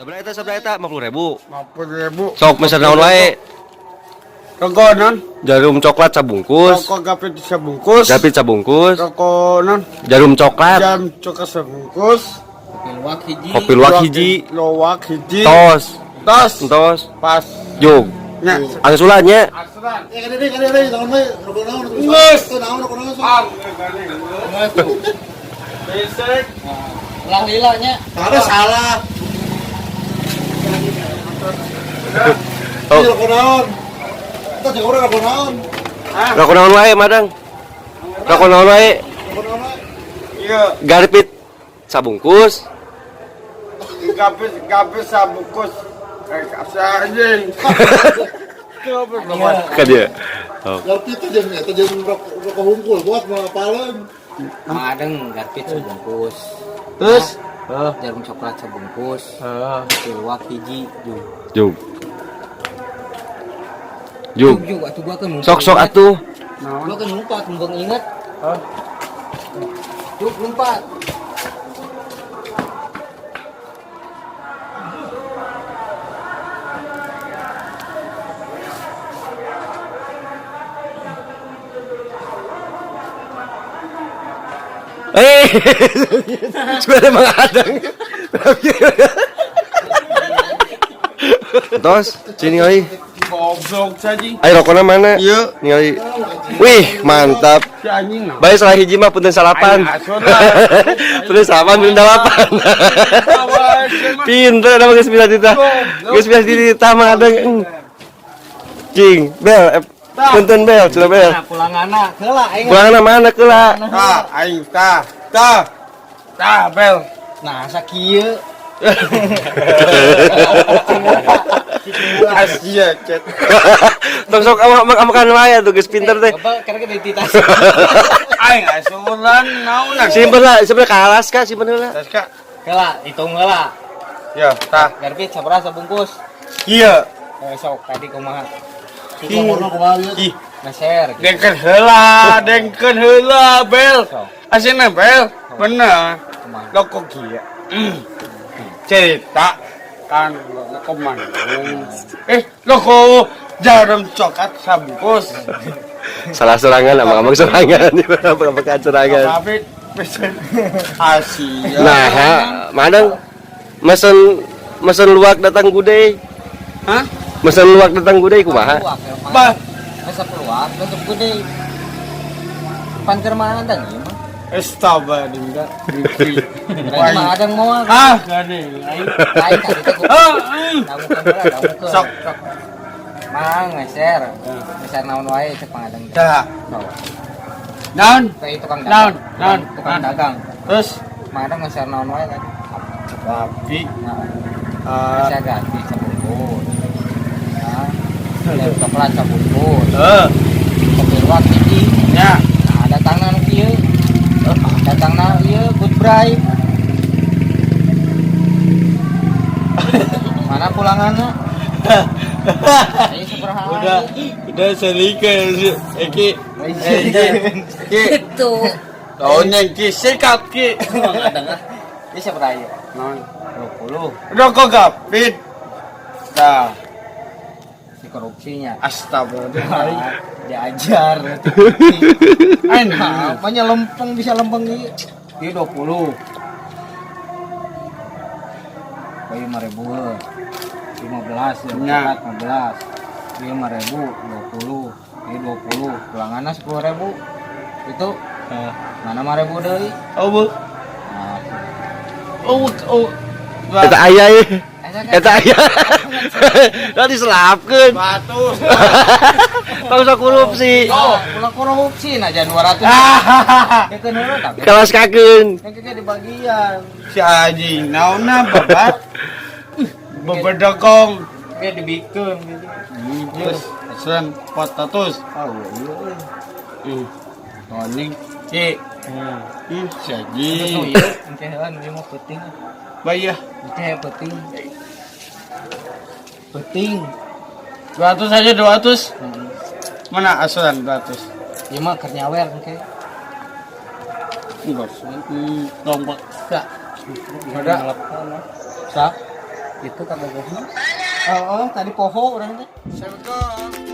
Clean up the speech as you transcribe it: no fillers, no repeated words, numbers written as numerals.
Sabaraha eta, sabaraha eta? 50.000. 50.000. Sok meser naon wae? Rokok non? Jarum coklat sabungkus. Rokok gapit sebungkus. Gapit sabungkus. Rokok non? Jarum coklat. Jam coklat sebungkus. Kopi luwak hiji. Kopi luwak hiji. Luwak hiji. Tos. Tos. Tos. Pas. Jug. Nya. Angsulan nya. Asuran. Eh, kade kade kade, naon we, rokok naon? Geus. Naon rokok naon? Geus. Besek. Ulah lila nya. Salah salah. Oh. Ini rokok naon? Kita jeung urang rokok naon? Rokok naon wae, Madang? Rokok naon wae? Rokok naon wae? Iya. Garpit sabungkus. Gapit gapit sabungkus. Anjing. Ka dia. Oh. Garpit teh jeung eta jeung rokok hungkul buat mau apaleun. Madeng garpit sebungkus. Terus? Jarum coklat sebungkus. Kopi luwak hiji. Jug. Jug. Jug. Jug atuh gua kan Sok sok atuh. Gua kan lupa, mumpung inget. Jug lompat. Eh, sebenarnya Mang Adang. Tos, sini euy. Goblok saja. Ayo rokokna mana? Iya. Ningali. Wih, mantap. Si anjing nah. Bae salah hiji mah punten salapan. Aing asuran. Punten salapan punten dalapan. Pinter ada geus bisa ditah. Geus bisa ditah Mang Adang. Cing, bel, punten bel, cenah bel. Nah, pulanganna heula aing. Pulangna mana keula? Tah, aing tah. Tah. Tah, bel. Nah, sakieu. Asia cet. Tong sok amakan wae atuh geus pinter teh. Bapak karena kita dititah. Aing asuran naonan. Simpen lah, simpen ka alas ka, simpen heula. Tas kak. Heula, hitung heula. Ya, tah. Garpit sabaraha sabungkus? Iya. Eh, sok tadi kumaha? Laporna kumaha ieu? Ih, Meser. Gitu. dengkeun heula, bel. Sok. Asina bel. Bener. Kumaha? Rokok kieu. Cerita kan rokok Bandung. Eh, rokok jarum coklat sabungkus. Salah serangan, abang-abang serangan, abang-abang serangan. Tapi pesen Asia. Nah, ha, madang mesen mesen luwak datang gude. Hah? Mesen luwak datang gude kumaha? Luwak, ya, Mang. Bah. Resep luwak, resep gede. Pan keur Mang Adang ieu mah. Astagfirullah. Berarti Mang Adang moal. Ah, gade. Aing. Lain tadi teh ku. Ah, Dangukeun heula, dangukeun. Sok, sok. Mang meser. Meser naon wae cek Mang Adang. teh. Dah. Sok. Naon? Kayak tukang Naon, dagang. naon, Tukang naon. dagang. Terus Mang Adang meser naon wae tadi. babi Nah, eh meser gratis sabungkus. Nah, jarum coklat sabungkus. eh Kopi luwak hiji. ya. Nah, datangna nu kieu. Datangna ieu good bright. Mana pulanganna? Ayo sabaraha? Udah selingkuh iki. Iki. Iki. Itu. Tahunnya iki sikat ki. Ini sabaraha ieu? Naon? 20. Rokok gapit. Dah. Si korupsinya. Astagfirullah. Diajar. Aing Nah, apanya lempeng bisa lempeng ieu? Ieu 20. Bayu 5.000. 15 ya, Nya. 15. Ieu 5.000, 20. Ieu 20, pulanganna 10.000. Itu mana 5.000 deui? Oh, bu. Nah, Oh, oh. Eta aya ye. eta kan Eta aya. Lah diselapkeun. Batu. Tong sok korupsi. Oh, ulah korupsi nah jangan 200. Ah. Ya keun heula tapi. Kelas kakeun. Kan kita di bagian. Si anjing naonna babat. Bebedegong. Kayak dibikeun gitu. Terus asuran 400. Oh, iya euy. Ih. Toning ki. Ih, si Itu anjing. ieu engke heula nu ieu mah peuting. Bayah. Engke peuting. Peuting. 200 aja 200. Heeh. Mana asuran 200? Ieu mah keur nyawer engke. Enggak. Tombak. Sak. Ada. Sak. Itu kabogohna. Oh, tadi poho urang teh. Assalamualaikum.